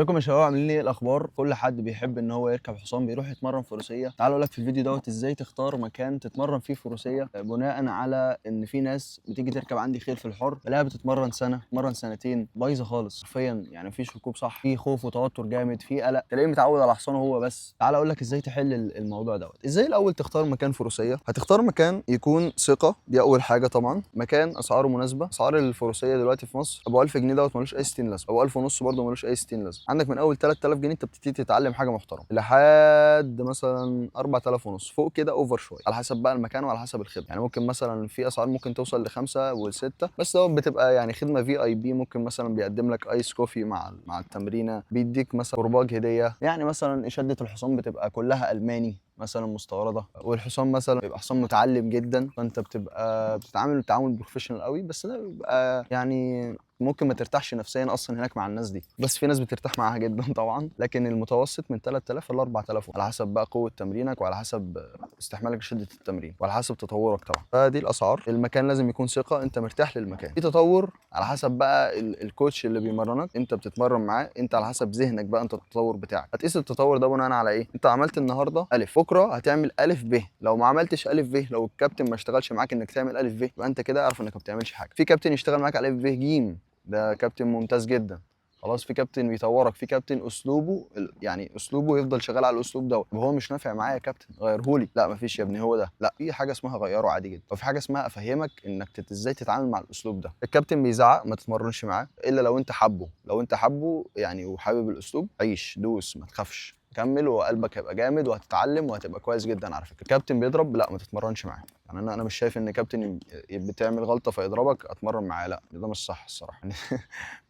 ازيكم يا شباب، عاملين ايه؟ الاخبار؟ كل حد بيحب ان هو يركب حصان بيروح يتمرن فروسيه. تعالوا اقول لك في الفيديو دوت ازاي تختار مكان تتمرن فيه فروسيه، بناء على ان في ناس بتيجي تركب عندي خيل في الحر بلاقيها بتتمرن سنة، تتمرن سنتين، بايظة خالص حرفيا، يعني مفيش ركوب صح، في خوف وتوتر جامد، في قلق، تلاقيه متعود على حصانه هو بس. تعالوا اقول لك ازاي تحل الموضوع دوت. ازاي الاول تختار مكان فروسيه؟ هتختار مكان يكون ثقة، دي اول حاجة طبعا، مكان اسعاره مناسبة. اسعار الفروسية دلوقتي في مصر ابو 1000 جنيه دوت ملوش اي 60 لازمه، ابو 1000 ونص برده ملوش اي 60 لازمه. عندك من اول 3000 جنيه انت بتبتدي تتعلم حاجة محترمه لحد مثلا 4000 ونص، فوق كده over شوية على حسب بقى المكان وعلى حسب الخدمة. يعني ممكن مثلا في اسعار ممكن توصل ل5 ول6، بس ده بتبقى يعني خدمة VIP. ممكن مثلا بيقدم لك ice coffee مع التمرينه، بيديك مثلا كرباج هديه، يعني مثلا شده الحصان بتبقى كلها الماني مثلا مستورده، والحصان مثلا بيبقى حصان متعلم جدا، فانت بتبقى بتتعامل تعامل professional قوي. بس ده بيبقى يعني ممكن ما ترتاحش نفسيا اصلا هناك مع الناس دي، بس في ناس بترتاح معاها جدا طبعا. لكن المتوسط من 3000 ل 4000 على حسب بقى قوة تمرينك وعلى حسب استحمالك لشدة التمرين وعلى حسب تطورك طبعا. فدي الاسعار. المكان لازم يكون ثقة، انت مرتاح للمكان. في تطور على حسب بقى ال coach اللي بيمرنك، انت بتتمرن معاه، انت على حسب ذهنك بقى انت التطور بتاعك. هتقيس التطور ده بناء على ايه؟ انت عملت النهارده الف، بكره هتعمل الف ب. لو ما عملتش الف ب، لو الكابتن ما اشتغلش معاك انك تعمل الف ب، يبقى انت كده اعرف انك ما بتعملش حاجة. في كابتن يشتغل معاك على الف ب ج، ده كابتن ممتاز جدا خلاص. في كابتن بيطورك، في كابتن اسلوبه يعني اسلوبه يفضل شغال على الاسلوب دوت. طب هو مش نافع معايا يا كابتن غيرهولي، لا مفيش يا ابني هو ده. لا، في حاجة اسمها غيره عادي جدا، وفي حاجة اسمها افهمك انك ازاي تتعامل مع الاسلوب ده. الكابتن بيزعق ما تتمرنش معاه الا لو انت حابة. لو انت حابة يعني وحابب الاسلوب عيش دوس ما تخافش كمل، وقلبك هيبقى جامد وهتتعلم وهتبقى كويس جدا. على فكرة الكابتن بيضرب لا ما تتمرنش معاه. يعني انا مش شايف ان كابتن بتعمل غلطه فيضربك اتمرن معاه، لا ده مش صح الصراحة.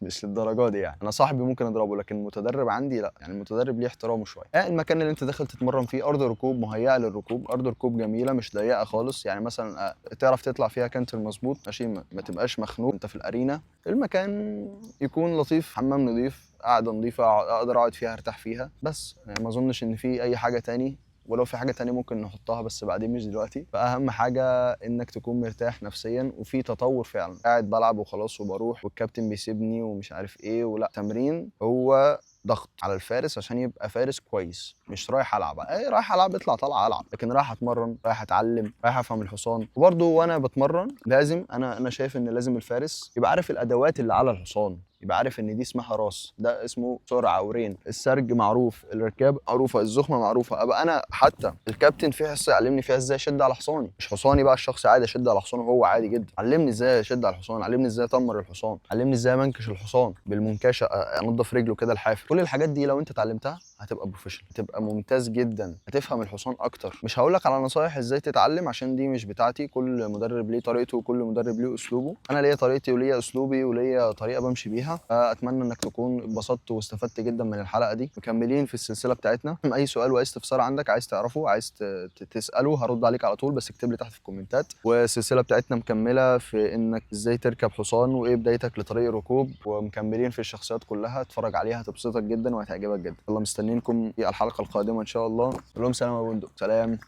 مش للدرجة دي يعني. انا صاحبي ممكن اضربه، لكن المتدرب عندي لا، يعني المتدرب ليه احترامه شوية. المكان اللي انت داخل تتمرن فيه ارض ركوب مهيئة للركوب، ارض ركوب جميلة مش ضيقه خالص، يعني مثلا، تعرف تطلع فيها canter مظبوط ماشي، ما تبقاش مخنوق انت في ال arena. المكان يكون لطيف، حمام نظيف، قاعدة نظيفة، اقدر اقعد فيها ارتاح فيها بس. يعني ما اظنش ان في اي حاجة تاني، ولو في حاجة تانية ممكن نحطها بس بعدين مش دلوقتي. فأهم حاجة إنك تكون مرتاح نفسياً وفي تطور فعلاً. قاعد بلعب وخلاص وبروح والكابتن بيسيبني ومش عارف إيه، ولا تمرين هو ضغط على الفارس عشان يبقى فارس كويس. مش رايح ألعب، إيه رايح ألعب اطلع طلع ألعب، لكن رايح أتمرن، رايح أتعلم، رايح أفهم الحصان. وبرضه وأنا بتمرن لازم أنا شايف إن لازم الفارس يبقى عارف الأدوات اللي على الحصان، يبقى عارف إن دي اسمها راس، ده اسمه سرعة أو رين، السرج معروف، الركاب معروفة، الزخمة معروفة. أبقى أنا حتى الكابتن في حصة يعلمني فيها إزاي أشد على حصاني، مش حصاني بقى الشخص عادي أشد على حصانه هو عادي جدا. علمني إزاي أشد على الحصان، علمني إزاي أطمر الحصان، علمني إزاي أمنكش الحصان بالمنكشة، أنضف رجله كده الحافر. كل الحاجات دي لو أنت اتعلمتها هتبقى professional، هتبقى ممتاز جدا، هتفهم الحصان أكتر. مش هقول لك على نصايح إزاي تتعلم عشان دي مش بتاعتي، كل مدرب ليه طريقته وكل مدرب ليه أسلوبه. أنا ليا طريقتي وليا أسلوبي وليا طريقة بمشي بيها. اتمنى انك تكون اتبسطت واستفدت جدا من الحلقة دي. مكملين في السلسلة بتاعتنا. اي سؤال واي استفسار عندك عايز تعرفه، عايز تساله، هرد عليك على طول، بس اكتب لي تحت في الكومنتات. والسلسله بتاعتنا مكملة في انك ازاي تركب حصان وايه بدايتك لطريق الركوب، ومكملين في الشخصيات كلها. اتفرج عليها هتبسطك جدا وهتعجبك جدا. يلا مستنيينكم في الحلقة القادمة ان شاء الله. قول لهم سلام يا بندق. سلام.